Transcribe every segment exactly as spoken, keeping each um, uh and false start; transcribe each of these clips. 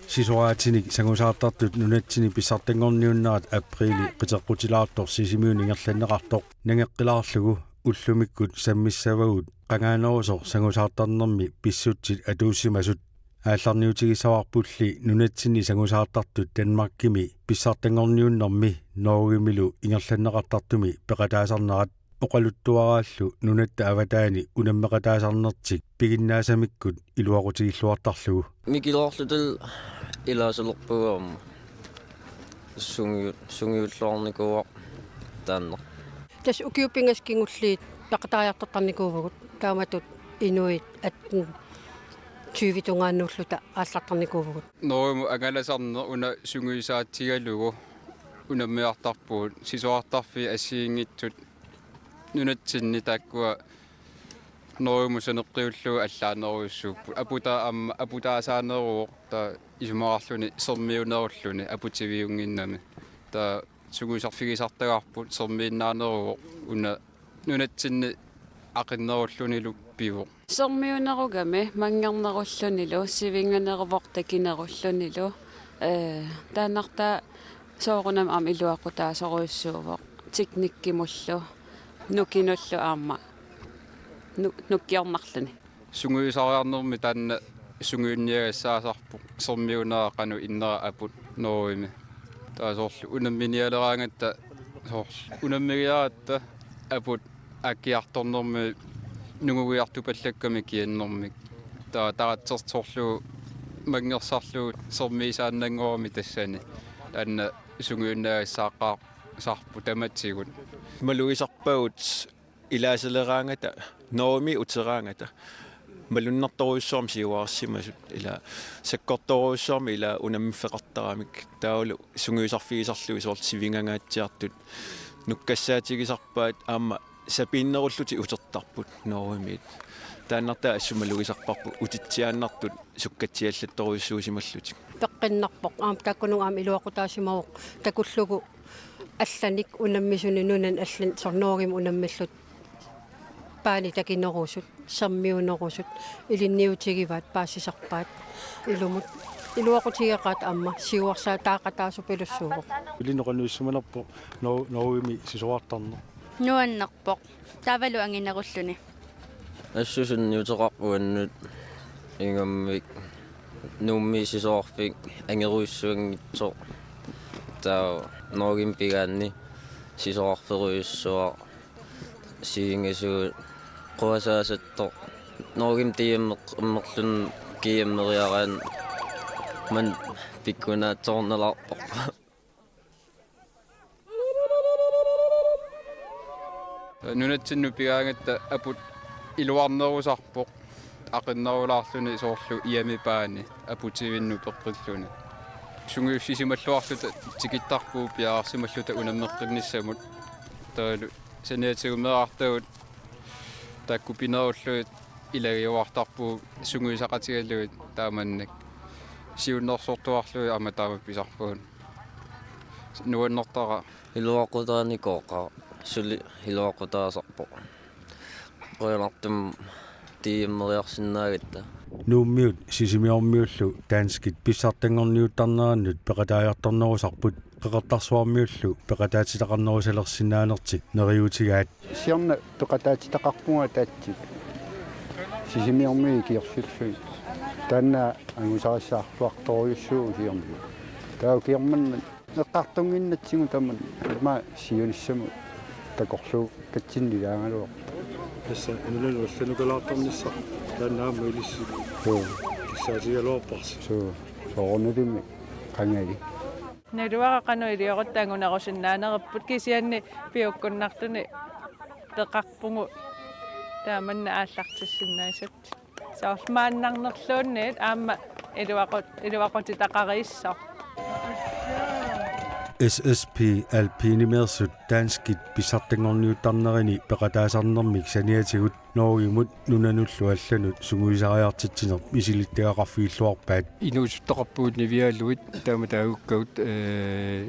Sisoraatinik sangusaartartut nunatsinni pissartanngorniunnerat apriili qiteqqutilaartoq Sisimiunut ingerlanneqartoq nangeqqilaarlugu ullumikkut sammissavagut qangaanerusoq sangusaartarnermi pissutsit atuussimasut. Aallarniutigissavarpulli nunatsinni sangusaartartut Danmarkimi pissartanngorniunnermi Norgemilu ingerlanneqartartumi peqataasarnerat oqaluttuaraallu nunatta avataani unammeqataasarnertik piginnaasamikkut iluaqutigilluartarlugu. Mikiloorlutal ilaasalerpugut aamma. Sungiu-, sungiulluarnikuuvoq taanna. Tassa ukiut pingasut kingulliit peqataajartortarnikuuvugut taamatut inuit atten tyve tungaannuulluta aallartarnikuuvugut. Norgemut angalasarneq una sungiusaatigalugu unammeqartarpugut sisorartarfiit assigiinngitsut nunatsinni taakkua Norgemut saneqqiullugu allaanerujussuupput. Aputaa aamma aputaasaaneruvoq taava isumaqarluni sermiunerulluni aputiviunnginnami. Taava sungiusarfigisartagarput sermiinnaaneruvoq una nunatsinni aqinnerullunilu pivoq. Sermiunerugami manngernerullunilu sivinganeruvoq takinerullunilu, ee, taannartaa soorunami aamma iluaqutaasorujussuuvoq teknikkimullu nukinullu aamma nu-, nukkiornarluni. Sungiusariarnermi taanna sungiunniagassaasarpoq sermiunera qanoq innera aput Norgemi. Taava soorlu unamminialeraangatta soorlu unammigiaratta aput aakkiartornermi nungugiartupallakkamik kiannermik. Taava taratsersorlugu manngersarlugu sermiisaannanngorami tassani. Taanna sungiunniagassaaqqaasarpoq tamatigut. Malugisarpagut ilaasaleraangata, Norgemi uteraangata. Malunnartorujussuarmik siuarsimasut, ila sakkortorujussuarmik ila unammiffeqartaramik. Taavalu sungiusarfigisarlugit soorlu sivingangaatsiartut nukkassaatigisarpaat aamma sapiinnerullutik utertarput Norgemiit. Taannartaa assut malugisarparput utitsiaannartut sukkatsiallattorujussuusimallutik. Peqqinnarpoq aamma taakkununnga aamma iluaqutaasimavoq takullugu allanik unammisuni nunani allan soorlu Norgemi unammillutik paani takinerusut, sermiunerusut, ilinniutigivaat paasisarpaat ilumut. Iluaqutigeqaat aamma siuarsaataaqataasupilussuuvoq. Ilinnut qanoq issumanerpoq Nor-, Norgemi sisorartarneq? Nuannerpoq. Taavalu anginerulluni. Assut sunniuteqarpoq uannut ingammik Nuummi sisorarfik angerujussuanngitsoq. Taava Norgemi pigaanni sisorarferujussuaq siingasuut quasaasattoq. Norgemi D M-erluni G M-eriaraanni maanna pikkunaatsoornalaarpoq. Nunatsinnut pigaangatta aput iluarnerusarpoq aqinnerulaarluni soorlu iami paani aputivinnut peqqilluni. Sungiussisimalluarluta tikittarpugut piareersimalluta unammeqqinnissamut. Taavalu saniatigut meerartagut taakku pinerullugit ilagiuartarpugut sungiusaqatigalugit taamannak siunnersortuarlugit aamma taama pisarpugut. Nuannertaqaaq. Iluaqutaanikooqaaq, suli iluaqutaasarpoq. Qujanartumik D M-eriarsinnaagatta. Nuummiut Sisimiormiullu danskit pissartanngorniuttarnerannut peqataajartornerusarput Qeqertarsuarmiullu peqataatitaqarnerusalersinnaanertik neriuutigaat. Siorna peqataatitaqarpunga ataatsit Sisimiormiut ikiorsillutik. Taanna angusarissaarluartorujussuuvoq siorna. Taava ukiormanna eqqartunnginnatsigu tamanna ima siunissamut takorluukkatsinnut ilaagaluarpoq. Tassa nunanut allanukalaartarnissaq taanna aamma ilissi. Suu. Kissaatigaluarparsi. Suu. Soorunalimi qangali. Naluara qanoq iliorutta angunerusinnaaneripput kisianni piukkunnartuni peqarpugut taamanna aallartissinnaasut. Soorlu maannarnerluunniit aamma iluaqut-, iluaqutitaqariissoq. S S P Alpinimeersut danskit pissartanngorniuttarnerini peqataasarnermik saniatigut Norgemut nunanullu allanut sungiusariartitsineq misilittagaqarfigilluarpaat. Inuusuttaqarpugut Nivialuit taama taagukkagut, ee,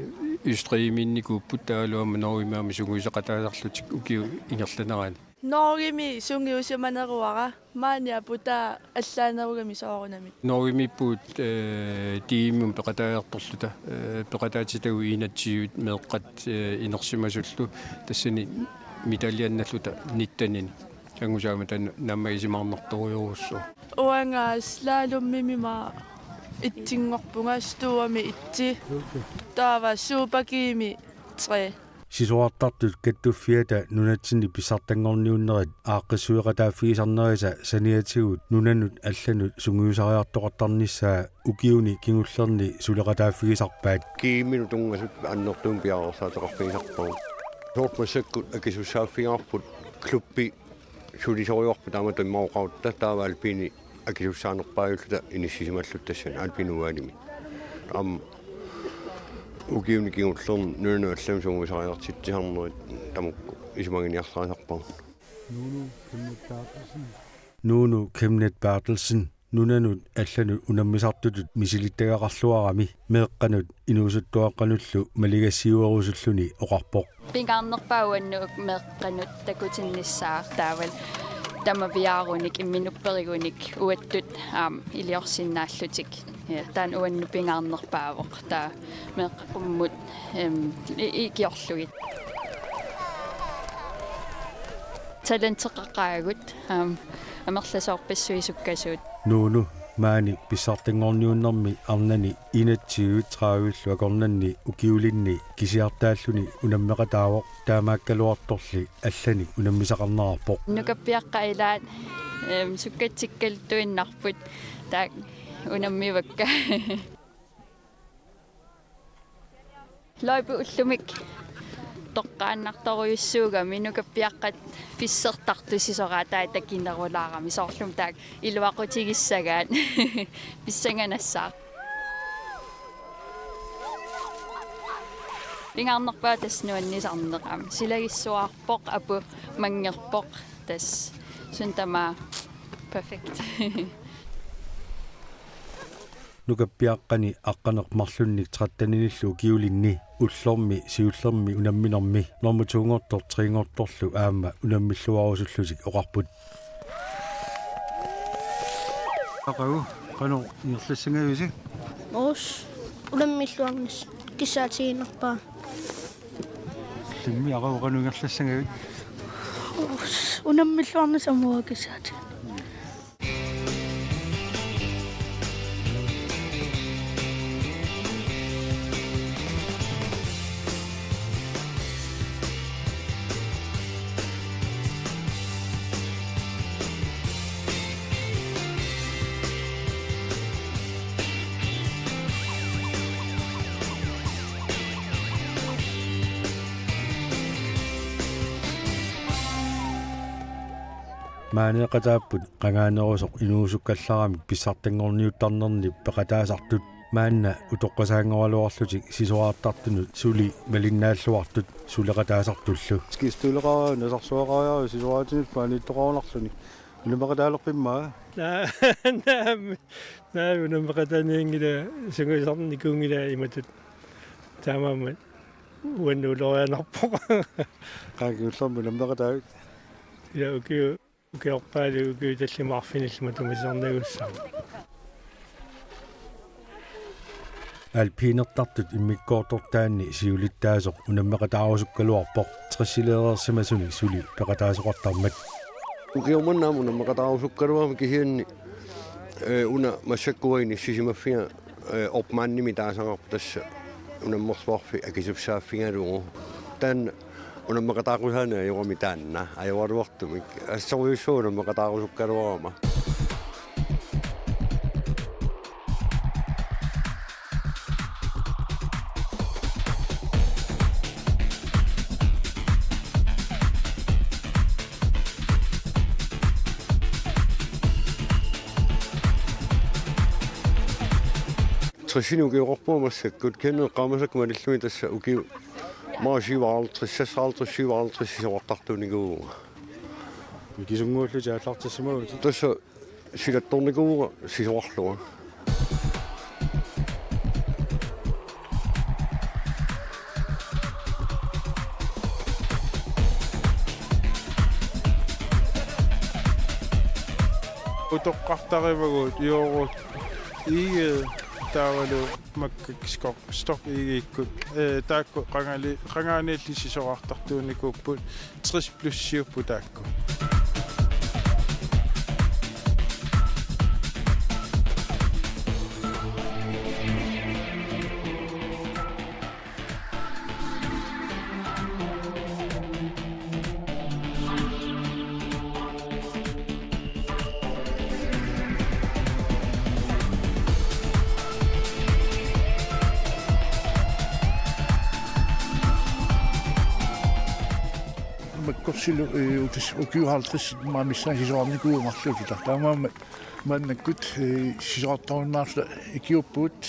Østrigimiinnikuupput taavalu aamma Norgemi aamma sungiusaqataasarlutik ukiut ingerlanerani. Norgemi sungiusimaneruara, maani aputaa allaanerugami soorunami. Norgemiippugut, eh, tiimimut peqataajartorluta, eh, peqataatitagut enogtyvit meeqqat, eh, inersimasullu tassani medaljanalluta nittenini. Angusaamata naammagisimannartorujussuuvoq. Uanga slalomimi ma etsinngorpunga, stuami etsi. Taava Super G-mi tre. Sisorartartut Kattuffiata nunatsinni pissartanngorniunnerit aaqqissueqataaffigisarnerisa saniatigut nunanut allanut sungiusariartoqartarnissaa ukiuni kingullerni suleqataaffigisarpaat. G-minut tunngasut annertuumik piareersaateqarfigisarpagut. Soorlu massakkut akisussaaffigaarput klubbi sulisorivarput taamatut immaqa oqarutta, taava alpini akisussaanerpaajulluta inissisimalluta tassani alpini uanimi. Aamma ukiuni kingullerni nunanut allanut sungiusariartitsisarnerit tamakku isumaginiarsaritarpagut. Nuunu Kemnet Berthelsen. Nuunu Kemnet Berthelsen nunanut allanut unammisartutut misilittagaqarluarami meeqqanut inuusuttuaqqanullu maligassiuerusulluni oqarpoq. Pingaarnerpaavoq uannut meeqqanut takutinnissaa taavalu tamaviaarunik imminut upperigunik uattut aamma iliorsinnaallutik. Ja, taanna uannut pingaarnerpaavoq, taava meeqqat qummut, em, i-, ikiorlugit. Talenteqaqaagut, aamma amerlasoorpassuit sukkasuut. Nuunu maani pissartanngorniunnermi arnani enogtyve tredive-llu akornanni ukiulinni kisiartaalluni unammeqataavoq, taamaakkaluartorli allanik unammisaqarnerarpoq. Nukappiaqqat ilaat, em, sukkatsikkaluttuinnarput taakku unammivakka. Løjpe ullumi toqqaannartorujussuugami nukappiaqqat pissertartut sisoraataat takinerulaarami, soorlumi taakku iluaqutigissagaat pissanganassaaq. Pingaarnerpaaq tassa nuannisarneq aamma. Silagissuarpoq, apu manngerpoq, tassa suna tamaat perfekt. Nukappiaqqani aqqaneq-marlunnik tretteninillu ukiulinni ullormi siullermi unamminermi normu to-nngortoq tre-nngortorlu aamma unammilluarusullutik oqarput. Aqagu, qanoq ingerlassangavisi? Uus, unammilluarnissaq kissaatigiinnarpara. Illimmi, aqagu, qanoq ingerlassangavit? Uus, unammilluarnissaq aamma kissaati. Maaneeqataapput qangaanerusoq inuusukkallaramik pissartanngorniuttarnerni peqataasartut, maanna utoqqasaanngoraluarlutik sisorartartunut suli malinnaalluartut suleqataasartullu. Skidstueqaara, nasarsuaqaara, sisoraatinik paaniittoqarunarluni. Unammeqataalerpimma? Naa, naa, naa, unammeqataanianngilanga, sungiusarnikuunngilanga imatut. Taamaammat uannut ulorianarpoq. Qaa kingullermi unammeqataavit? Ila ukiu-, ukiorpaalu ukiut tallimat arfinillit matumatisarnagussaaq. Alpinertartut immikkoortortaanni siulittaasoq unammeqataarusukkaluarpoq tressileereersimasunik suli peqataasoqartarmat. Ukiormanna aamma unammeqataarusukkaluarama kisianni, eh, una massakkut inissisimaffiga, eh, Opmannimi taasaqarpoq, tassa unammersuarfik akisussaaffigalugu. Taanna unammeqataaqqusaani ajorami taanna, ajoraluartumik. Assorujussuaq unammeqataarusukkaluarama. Tressini ukioqarpunga massakkut, kisianni eqqaamasakka malillugit tassa ukiut maani syvoghalvtreds, seksoghalvtreds, syvoghalvtreds sisorartartuunikuuvunga. Mikisunnguullutit aallartissimavutit? Tassa silattornikuuvunga sisorarlunga. Utoqqartarivagut Joorut Egede taavalu Makkak Skok-, Stock Egedekkut. Ee, taakku qangali-, qangaaniilli sisorartartuunikuupput, tres plus syv-put taakku. Makkorsilu, ee, utas-, ukiut halvtreds maani missaani sisorarnikuugut marluulluta. Taamaammat maannakkut, ee, sisorartarunnaarluta ikiuuppugut.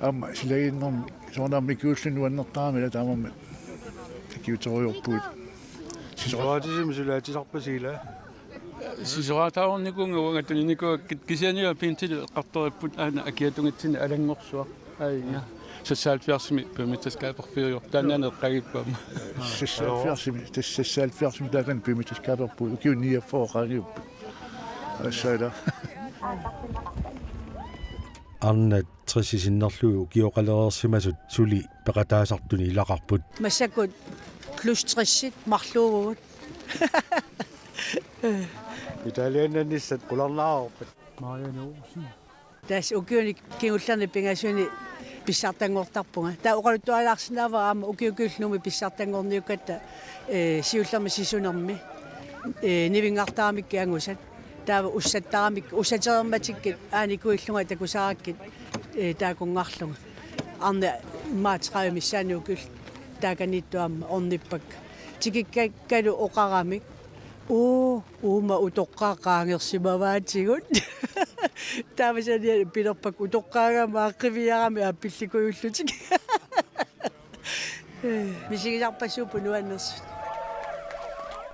Aamma silaginnarmi soorunami ikiuulluni nuannertaramik, ila taamaammat ikiuuterujoorpugut. Sisora-, sisoraatisumik suli atisarpasi, ila? Sisoraataarnikuuvunga, uanga tuninikuuakka, kisianni pinsilu eqqartoripput aana akiatungaatsinni alanngorsuaq. Aajuna. Seksoghalvfjerdsimi bymidteskaberfiuvoq. Taannaana eqqagipput aamma. Seksoghalvfjerdsimi, tassa seksoghalvfjerdsimi taakani bymidteskaberpugut. Ukiut niogfyrre qaangiupput. Assaala. Arnat tressip sinnerlugit ukioqalereersimasut suli peqataasartuni ilaqarput. Massakkut plus tressit marluuvugut. Italienannissat qularnaarupput. Marianne Olsen. Tassa ukiuni kingullerni pingasuni pissartanngortarpunga. Taava oqaluttualaarsinnaavara aamma ukiut kingulliit Nuummi pissartanngorniukkatta, ee, siullermik sisunermi, ee, nivinngartaramikkit angusat. Taava ussattaramik-, ussatereermatikkit aanikuillunga takusarakkit, ee, taakunngarlunga. Arnat immaqa tredive missaanni ukiut taakaniittut aamma ornippakka. Tikikkakkalu oqaramik: Uu, uuma utoqqaat qaangersimavaatigut. Taava saniani pilerpakka utoqqaagama aaqqiviarami aappillikujullutik. Misigisarpassuupput nuannersut.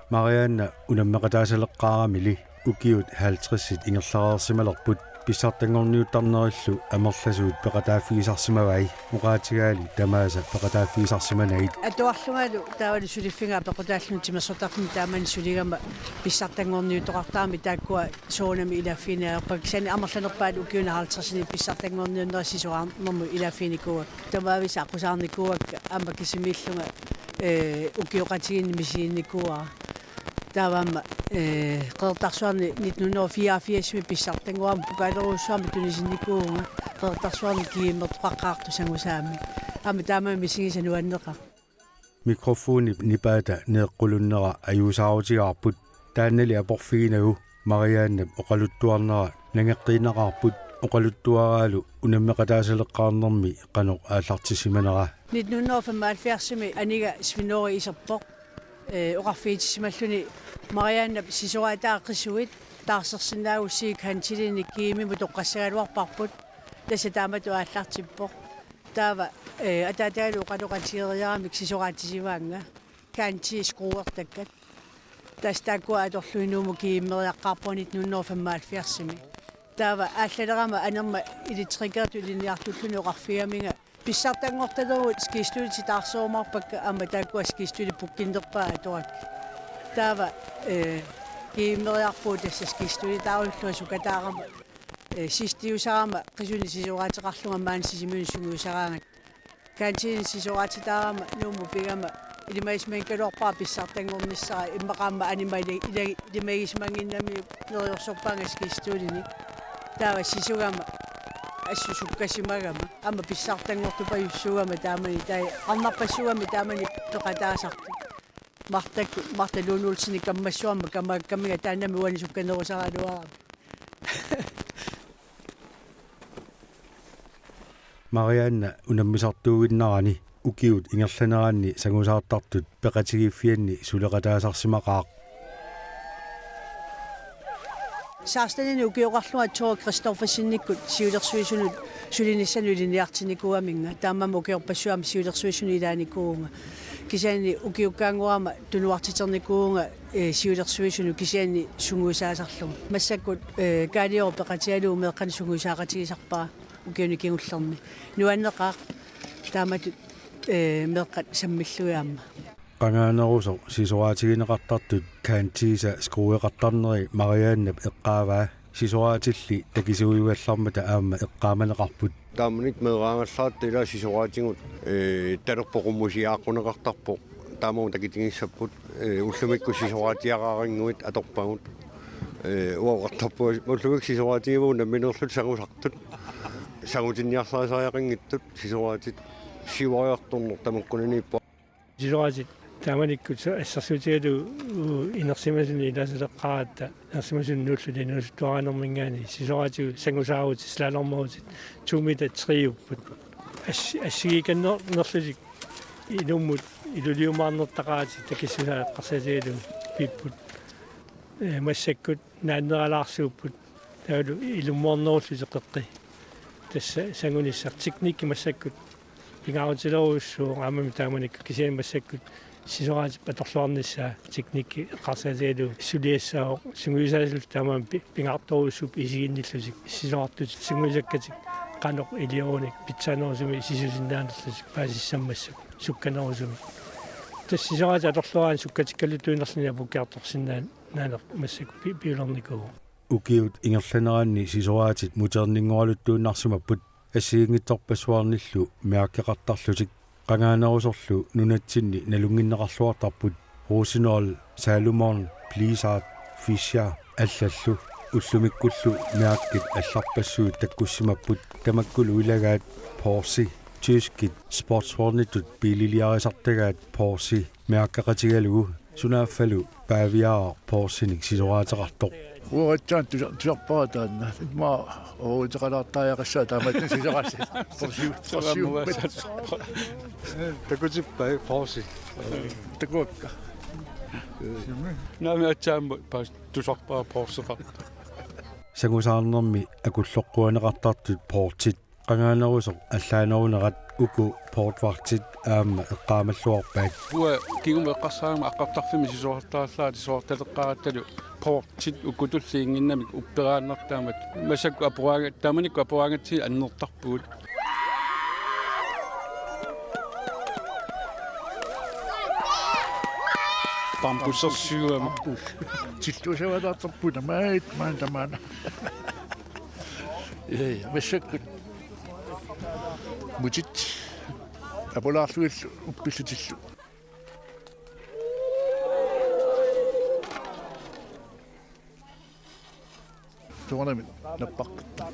Marianne unammeqataasaleqqaaramili ukiut halvtredsit ingerlareersimalerput pissartanngorniuttarnerillu amerlasuut peqataaffigisarsimavai, oqaatigaali tamaasa peqataaffigisarsimanagit. Atuarlungalu taavalu suliffiga pequtaalluni timersortarfimmi taamani suligama pissartanngorniuttoqartarami taakkua soorunami ilaaffigineq ajorpakka, kisianni amerlanerpaat ukiuni halvtredsini pissartanngorniunnerit sisoraarnermut ilaaffiginikuuakka. Tamaavisa aqqusaarnikuuakka aamma kisimiillunga, ee, ukioqatigiinni misiginnikuuara. Taava aamma, ee, Qeqertarsuarni nitten hundrede og fireogfirsimi pissartanngorama pokalerujussuarmik tunisinnikuuvunga, Qeqertarsuarni GM-ertoqaqqaartoq sangusaami. Aamma taama misigisaq nuanneqaaq. Mikrofonip nipaata neeqqulunnera ajuusaarutigaarput, taannali aporfiginagu Mariannep oqaluttuarnera nangeqqiinnaqaarput, oqaluttuaraalu unammeqataasaleqqaarnermi qanoq aallartissimanera. Nitten hundrede og femoghalvfjerdsimi aniga Svinori iserpoq, ee, oqarfigitissimalluni Mariannep sisoraataa qisuit taarsersinnaagussigik kantilinik GM-imut toqqassagaluarparput, tassa taamatut aallartippoq. Taava, ee, ataatagalu oqaloqatigeeriaramik sisoraatisivaannga, kantii skruertakkat. Tassa taakkua atorlugit Nuummut GM-eriaqqaarpunga nitten hundrede og femoghalvfjerdsimi. Taava aallalerama anerma elektrikeritut ilinniartulluni oqarfigaminga pissartanngortaleruit skistuli taarserumaarpakka, aamma taakkua skistuli bookingerpaat atorakkit. Taava, ee, GM-eriarpugut tassa skistulitaarlunga sukataarama, ee, sistiusarama qisunik sisoraateqarlunga maani Sisimiuni sungiusaraangatta. Kantiini sisoraatitaarama Nuummut pigama ilimagisimanngikkaluarpara pissartanngornissara, immaqa aamma anima ila-, ila-, ilimagisimanngimmat neriorsorpaanga skistulinik. Taava sisugama assut sukkasimagama aamma pissartanngortupajussuugama taamani, taava arnarpassuugami taamani peqataasartut. Martakkut, Martha Lund Olsenip kammassuarmik kamaakkaminga taannami uani sukkanerusaraluarami. Marianne unammisartuuginnarani ukiut ingerlaneranni sangusaartartut peqatigiiffianni suleqataasarsimaqaaq. Sekstenini ukioqarlunga Thor Christoffersenikkut siulersuisunut sulinissanut ilinniartinnikuugaminga, taamaammat ukiorpassuarni siulersuisunut ilaanikuuvunga. Kisianni ukiukkaannguarama tunuartiternikuuvunga, ee, siulersuisunut kisianni sungiusaasarlunga. Massakkut, ee, Kaaliup peqatigalugu meeqqanik sungiusaaqatigisarpara ukiuni kingullerni. Nuanneqaaq taamatut, ee, meeqqat sammillugit aamma. Qangaanerusoq sisoraatigineqartartut kantiisa skrueqartarneri Mariannep eqqaavaa Sisoraatilli takisuujugallarmata aamma eqqaamaneqarput. Taamanikkut meeraagallaaratta ilaa sisoraatigut, ee, talerpoq qummusiaaqquneqartarpoq. Taamaammat takitigissapput, ee, ullumikkut sisoraatiaraannguit atorpagut. Ee, uavartarput ullumikkut sisoraatigivagut nammineerluta sangusartut. Sangutinniarsarisariaqanngitsut sisoraatit siuariartorneq tamakkunaniippoq. Sisoraatit taamanikkut assersuutigalugu inersimasuni ilaasaleqqaaratta, inersimasuni nuulluta inuusuttuaraanerminngaanniit sisoraatigut sangusaarutit, slalommerutit, to meter triupput. Ass-, assigiikannerlutik inummut iluliumaarnertaqaratik takissusaa eqqarsaatigalugu piipput. Ee, massakkut naanneralaarsuupput. Taavalu ilummuarnerullutik qeqqi. Tassa sangunissaq teknikki massakkut pingaarutilerujussuuvoq, aammami taamanikkut, kisianni massakkut sisoraatip atorluarnissaa teknikki eqqarsaatigalugu suliassaavoq, sungiusaasullu taamaammat pi-, pingaartorujussuupput isiginnillutik sisorartutik sungiusakkatik qanoq iliorunik pitsaanerusumik sisusinnaanerlutik paasissammassuk sukkanerusumik. Tassa sisoraatit atorluaraanni sukkatikkaluttuinnarluni apukkiartorsinnaan- naaneq massakkut pi-, piulernikuuvoq. Ukiut ingerlaneranni sisoraatit muteerninnguaraluttuinnarsimapput, assigiinngitsorpassuarnillu mærkeqartarlutik. Qangaanerusorlu nunatsinni nalunnginneqarluartarput, Rosenholdt, Salomon, Blizzard, Fischer allallu. Ullumikkullu mærkit allarpassuit takkussimapput, tamakkulu ilagaat Porsche. Tyskit Sportswognitut biililiarisartagaat Porsche mærkeqatigalugu. Sunaaffalu Paaviaaraq Porschenik sisoraateqartoq. Uagatsaat tusa-, tusarpara taanna. Immaqa ooruteqalaartariaqassaaq taamaattumik sisoraassi. Porsche, Porsche. Takutippai Porsche. Takuakka. Naamik, aatsaammi pas tusarpara Porscheqartoq. Sangusaarnermi akulloqquaneqartartut Porschit. Qangaanerusoq allaanerunerat uku portvagtit aamma eqqaamalluarpaat. Uanga kingumut eqqarsarama aqqartarfimmi sisorartarallaat, sisorartaleqqaarattalu portit uku tulliinnginnamik upperaannartaammat. Massakkut aporaanga-, taamanikkut aporaangatsigit annertarpugut. Bambussersuugamik. Tilluusavalaartarput tamaat, maani tamaana. Ee, massakkut. Mutit. Apulaarlugillu uppillutillu. Soorunami nappaqqatta.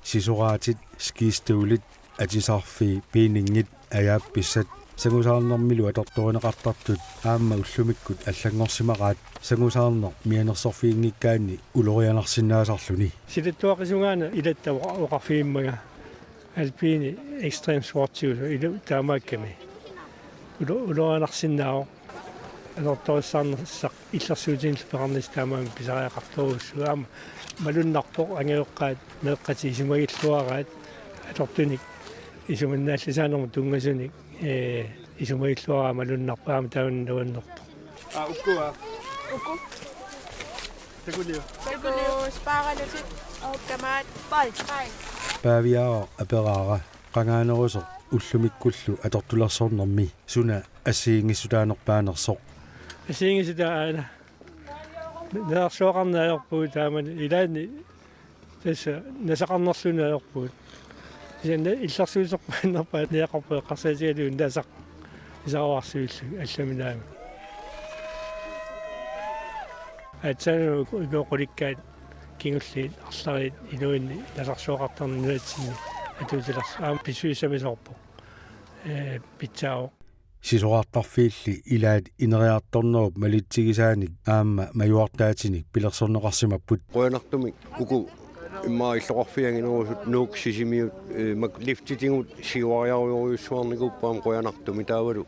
Sisoraatit, skistuulit, atisarfii, biiningit, ajaappissat, sangusaarnermilu atortorineqartartut aamma ullumikkut allanngorsimaraat, sangusaarneq mianersorfiginngikkaanni ulorianarsinnaasarluni. Silattuaqisungaana ilatta oqa-, oqarfigimmanga alpini ekstremsportiusoq ilu taamaakkami. Ulo-, ulorianarsinnaavoq. Atortorissarnersaq illersuutinillu peqarnissaq taamaammat pisariaqartorujussuuvoq. Aamma malunnarpoq angajoqqaat meeqqatik isumagilluaraat atortunik isumannaallisaanermut tunngasunik, ee, isumagilluaraat malunnarpoq, aamma taanna nuannerpoq. Aa, ukkua. Uku. Takuliu. Takuliu, spaaralutit. Tamaat. Bye. Bye. Paaviaaraq aperaara qangaanerusoq ullumikkullu atortulersornermi suna assigiinngissutaanerpaanersoq. Assigiinngissutaat aana. Nasarsuaqarneq ajorpugut taamani, ilaanni tassa nasaqarnerluni ajorpugut. Kisianni illersuisoqarnerpaat najaqarpoq eqqarsaatigalugu nasaq isaruarsuillu allaminaami. Aatsaannguaq uku qulikkaat kingulliit arlariit inuinni nasarsuaqartarneq nunatsinni atuutilersoq aamma pissusissamisoorpoq. Ee, pitsaavoq. Sisorartarfiilli ilaat ineriartornerup malitsigisaanik aamma majuartaatinik pilersorneqarsimapput. Qujanartumik uku immaqa illoqarfiuminnerusut Nuuk, Sisimiut, ee, mak-, liftitigut siuariarujorujussuarnikuupput aamma qujanartumik, taavalu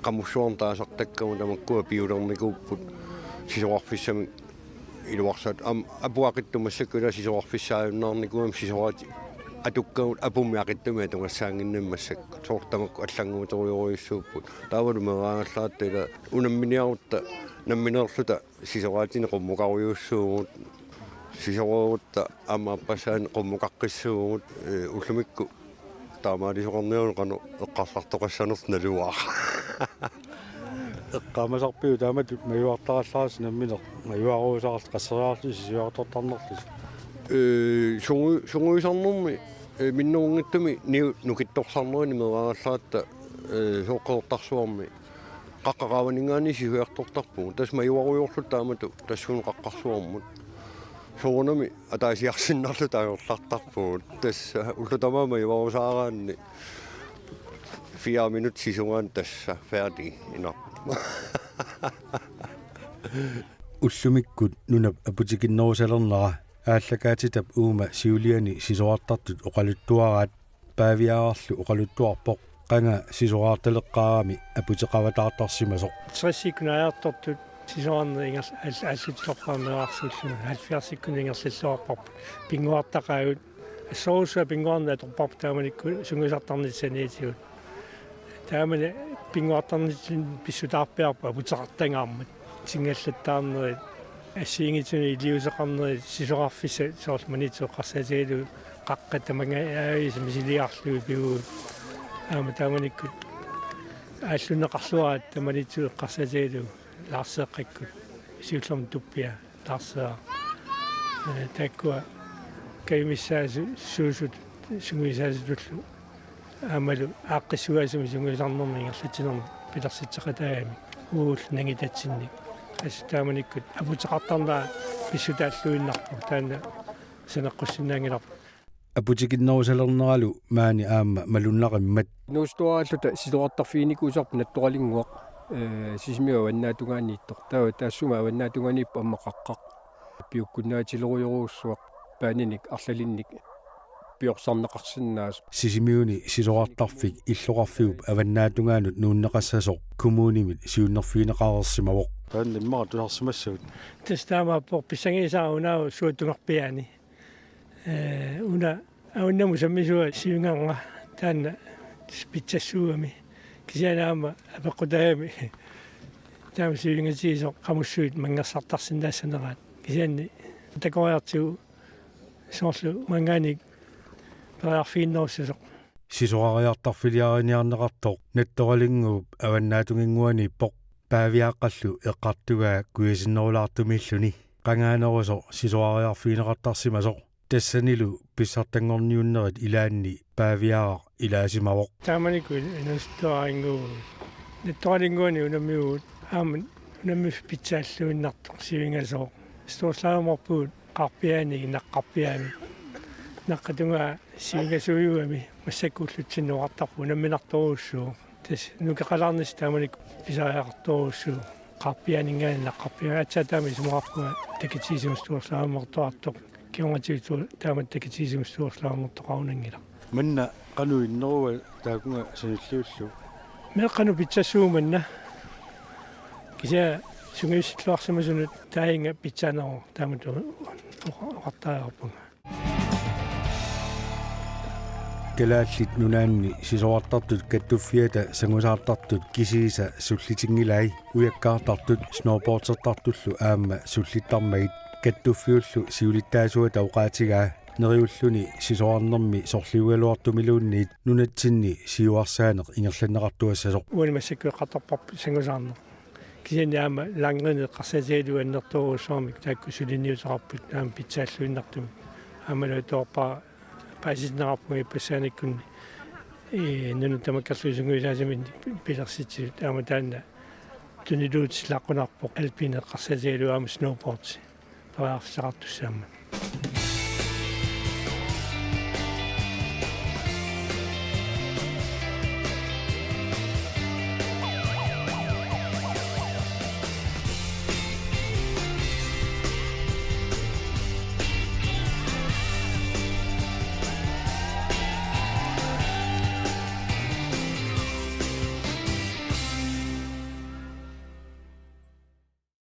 qamussuarnik taasartakkagut tamakkua piulernikuupput sisorarfissamik. Iluarsat am-, apuaqittumik massakkut ilaa sisorarfissaajunnaarnikuugami, sisoraatit atukkagut apummik aqittumik atugassaannginnamik massakkut. Soorlu tamakku allannguuterujorujussuupput. Taavalu meeraagallaaratta ilaa unamminiarutta nammineerluta sisoraatinik qummukarujussuuvugut. Sisoreerutta aamma aappassaani qummukaqqissuuvugut, ee, ullumikkut taamaalisoqarniaruk qanoq eqqarsartoqassanersoq naluara. Eqqaamasarpiuk taamatut majuartarallarassi nammineq majuaruusaarlusi qasseriarlusi siuartortarnerlusi? Ee, sungu-, sunguisarnermi, ee, minnerunngitsumi niu nukittorsarnerini meeraallaratta, ee, sooqqertarsuarmi qaqqat qaavaninngaanniit siuartortarpugut. Tassa majuarujoorluta taamatut tassuuna qaqqarsuarmut. Soorunami ataasiarsinnarluta ajornartarpugut. Tassa ullut tamaat majuarusaaraanni fire minut sisungaanni tassa færdig inarpoq. Ullumikkut nunap aputikinnerusalernera aallakaatitap uuma siuliani sisorartartut oqaluttuaraat Paaviaararlu oqaluttuarpoq qanga sisorartaleqqaarami aputeqavataartarsimasoq. Tressikkunaajartortut sisorarneq ingerl-, aall-, aalluttorpaarneerarsuulluni halvfjerdsikkunni ingerlalluarparput. Pinnguartaqaagut. Assorsuaq pinnguarneq atorparput taamanikkut sungiusartarnissaniitigut. Taamani pinnguartarnitsinni pissutaarpiarput aputeqartangaarmat. Singallattaarnerit, assigiinngitsunik iliuuseqarnerit, sisorarfissat soorlu Maniitsup eqqarsaatigalugu qaqqat tamangajaviisa misiliarlugit pivugut. Aamma taamanikkut aallunneqarluaraat tamanitsuup eqqarsaatigalugu Laarseeqqakkut siullermik Tuppia Laarseeraq. Ee, taakkua kajumissaasuusut sungiusaasutullu aammalu aaqqissugaasumik sungiusarnermi ingerlatsinermi pilersitseqataagamik uagullu nangitatsinnik. Assut taamanikkut aputeqartarnera pissutaalluinnarpoq, taanna saneqqussinnaanngilarput. Aputikinnerusalerneralu maani aamma malunnaqimmat. Inuusuttuaraalluta sisorartarfiginikuusarput Nattoralinnguaq, ee, Sisimiut avannaatungaaniittoq. Taava taassuma avannaata tungaaniippoq aamma qaqqaq. Piukkunnaatilerujorujussuaq paaninik arlalinnik piorsarneqarsinnaasoq. Sisimiuni sisorartarfik illoqarfiup avannaatungaanut nuunneqassasoq kommunimit siunnerfigineqareersimavoq. Taanna immaqa tusarsimassavut. Tassa taamaappoq pissangiisaa unaavoq suattungarpiaani. Ee, una avannamut sammisuat siungarnga taanna pitsassuugami. Kisianni aamma apeqqutaagami taama siunngatigisoq qamussuit manngersartarsinnaassaneraat. Kisianni takoriartigu soorlu maanngaanniit periarfiginnerussasoq. Sisorariartarfiliariniarneqartoq Nattoralinnguup avannaatunginnguaniippoq, Paaviaaqqallu eqqartugaa kujasinnerulaartumiilluni. Qangaanerusoq sisorariarfigineqartarsimasoq. Tassanilu pissartanngorniunnerit ilaanni Paaviaaraq ilaasimavoq. Taamanikkut Inuusuttuaralinnguuvugut. Nattoralinnguani unammiuvugut. Aamma unammiffik pitsaalluinnartoq siungasoq. Storslagermorpugut qaarpiaani naqqarpiaami. Naqqap tungaa siungasuugami massakkut ullutsinni oqartarpugut unamminartorujussuuvoq. Tassa nukeqalaarnissaq taamanikkut pisariaqartorujussuuvoq. Qaarpiaaninngaanniit naqqarpiaani aatsaat taama isumaqarpunga takitiisumik storslagermortoqartoq. Kingornatigut taamatut takitiisumik storslagermortoqarunanngilaq. Manna qanoq innerua taakunga sanilliullugu? Meeqqanut pitsassuuvoq manna. Kisianni sungiussilluarsimasunut taanna pitsaaneruvoq taamatut oqa-, oqartariaqarpunga. Kalaallit Nunaanni sisorartartut kattuffiata sangusaartartut kisiisa sullitinngilaat, ujakkaartartut snowboardertartullu aamma sullittarmagit. Kattuffiullu siulittaasuata oqaatigaa neriulluni sisorarnermi sorliugaluartumiluunniit nunatsinni siuarsaaneq ingerlanneqartuassasoq. Uani massakkut eqqartorparput sangusaarneq. Kisianni aamma langrenip eqqarsaatigalugu annertoorujussuarmik taakku suliniuteqarput aamma pitsaalluinnartumik. Aammalu atuarpara paasitinneqarpunga ippassaanikkunni, ee, nunat tamakkerlugu sungiusaasaminnik pilersitsisut, aamma taanna tuniluutillaqqunaarpoq alpinip eqqarsaatigalugu aamma snowboard periarfissaqartussaammat.